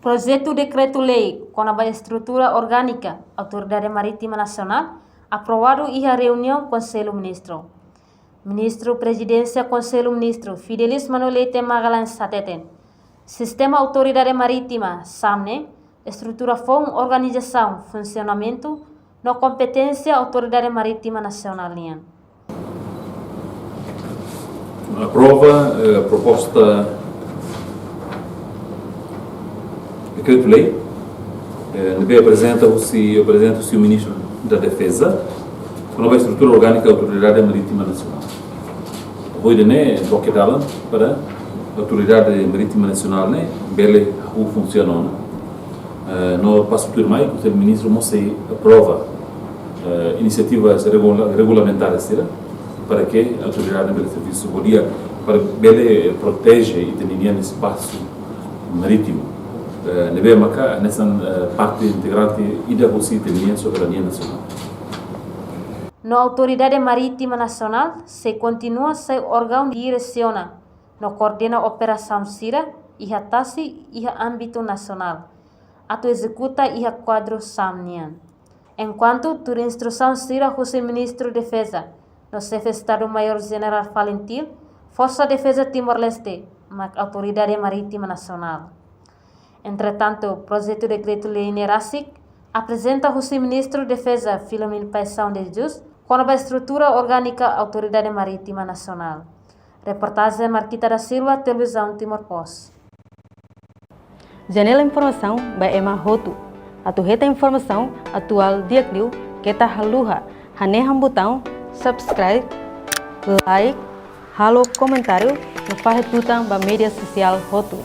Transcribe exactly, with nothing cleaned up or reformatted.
Projetu Dekretu-Lei kona-ba Estrutura Orgánika Autoridade Marítima Nasionál aprovadu iha reuniaun Konsellu Ministru. Ministru Prezidénsia Konsellu Ministru Fidelis Manuel Leite Magalhães hateten, sistema Autoridade Marítima, SAM ne'e, estrutura foun, organizasaun, funsionamentu no kompeténsia Autoridade Marítima Nasionál nian. Aprova, eh, proposta dekretu-lei, eh, ne'ebé aprezenta husi, aprezenta husi Ministru da Defeza, kona-ba estrutura orgánika Autoridade Marítima Nasionál. Ho ida-ne'e, loke dalan para Autoridade Marítima Nasionál ne'e bele hahú funsiona ona. Eh, no pasu tuirmai, Konsellu Ministru mós sei aprova, eh, inisiativas regula-, regulamentárias sira, para ke autoridade bele servisu ho di'ak, para bele proteje ita-nia espasu marítimu, eh, ne'ebé maka hanesan, eh, parte integrante ida husi ita-nia soberania nasionál. No Autoridade Marítima Nasionál sei kontinua sai órgaun diresiona no koordena operasaun sira iha tasi iha ámbitu nasionál, atu ezekuta iha kuadru SAM nian. Enkuantu tuir instrusaun sira husi Ministru Defeza no Xefe Estadu-Maiór Jenerál Falintil, Forsa Defeza Timor-Leste mak Autoridade Marítima Nasionál. Entretantu, projetu dekretu-lei ne'e rasik aprezenta husi Ministru Defeza Filomeno Paixão de Jesus kona-ba estrutura orgánika Autoridade Marítima Nasionál. Reportajen Marquita da Silva, Televizaun Timor Post. Janela informasaun ba ema hotu. Atu hetan informasaun atuál di'ak liu, keta haluha hanehan butaun subscribe, like, halo komentáriu no fahe tutan ba média sosiál hotu.